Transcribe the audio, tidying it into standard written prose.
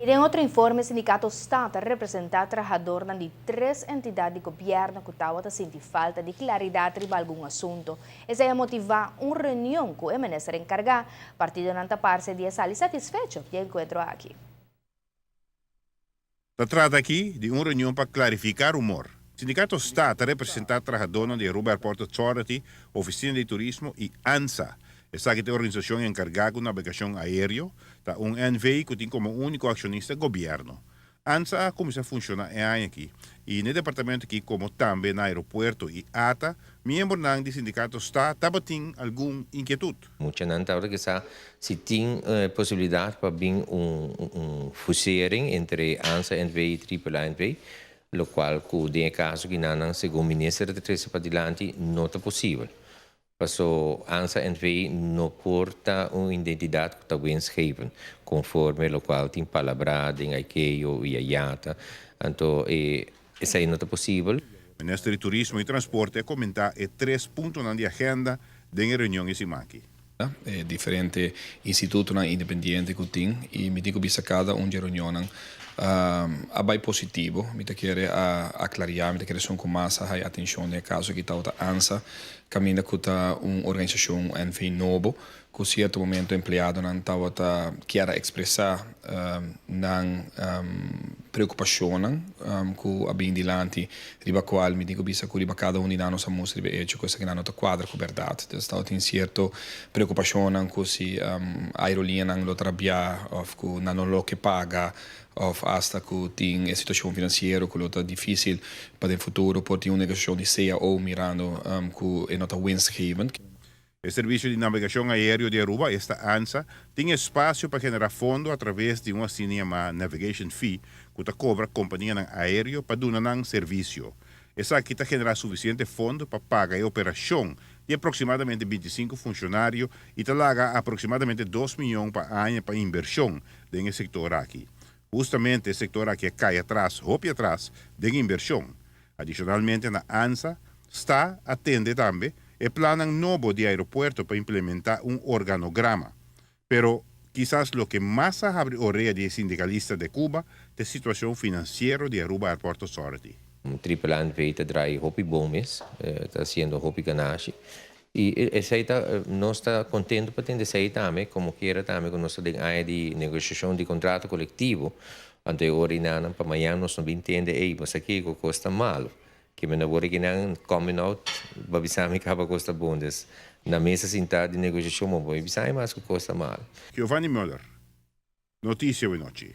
I den otro informe, sindicato STA ta representa trahadornan di tres entidad di gobierno cu tawata sinti falta di claridad riba algun asunto. Esey a motiva un reunion cu e minister encarga. Partidonan ta parce di a sali satisfecho di e encuentro aki. Ta trata aki di un reunion pa clarifica rumor. Sindicato STA ta representa trahadornan di Aruba Airport Authority, Oficina di Turismo y ANSA. Esaki ta e organisacion encarga cu navegacion aereo, ta un NV cu tin como unico accionista gobierno. ANSA a cuminsa funciona e aña aki y n'e departamento aki como tambe na aeropuerto y ATA, miembronan di sindicato STA tabatin algun inkietud. Muchanan tabata ke sa si tin posibilidat pa bin un fusering entre ANSA NV i Triple A NV, lokual ku den e kaso ki nan segun minister ta trese padilanti no ta posibel. Paso ANSA NV no por ta un identidat ku ta winstgevend, konforme lokual tin palabrá den ICAO i IATA, anto esei no ta posibel. Minister di Turismo i Transporte a komentá e tres puntonan di agenda den e reunion e siman aki. E diferente institutonan independiente ku tin i mi tin ku bisa kada un di e reunionnan a bai positivo. Mi ta kere a aklariá, mi ta kere esun ku mas a hai atenshon den e kaso aki tabata ANSA, kaminda ku ta un organisashon, un NV nobo, ku sierto momento empleadonan tabata kier a ekspresá nan preokupashonnan ku a bin dilanti riba kual mi tin ku bisa ku riba kada un di nan nos a mustra riba e echo ku esakinan no ta kuadra ku bèrdat. Dus tabatin sierto preokupashonnan ku si aeroliñanan lo ta rabiá òf ku nan no lo ke paga òf asta ku tin e situashon finansiero ku lo ta difísil pa den futuro por tin un negosiashon di cao mirando ku e no ta winstgevend. E Servicio di Navegacion Aereo di Aruba, esta ANSA, tin espacio pa genera fondo a traves di un asina yama navigation fee cu ta cobra companianan aereo pa duna nan servicio. Esaki ta genera suficiente fondo pa paga e operacion di aproximadamente 25 funcionario y ta laga aproximadamente 2 miyon pa aña pa inversion den e sector aki. Hustamente e sector aki a cay atras, hopi atras, den inversion. Adicionalmente na ANSA, STA a tende tambe e plannan nobo di aeropuerto pa implementa un organograma. Pero kisas loke mas a habri orea di sindicalista de Cuba ta e situacion financiero di Aruba Airport Authority. Triple A NV ta draai hopi bon mes, ta haciendo hopi ganashi. Y esey ta, nos ta contento pa tende esey tambe, como quiera tambe cu nos ta den aña di negociacion di contrato colectivo, anto e ora nan pa mañan nos no bin tende, "Ey, mas aki cu cos ta malo." Cu mi na word cu nan coming out, pa bisa mi caba cos ta bon. Dus, na mesa sinta di negociacion, bo bisa mas cu cos ta malo. Giovanni Müller, Noticia Nochi.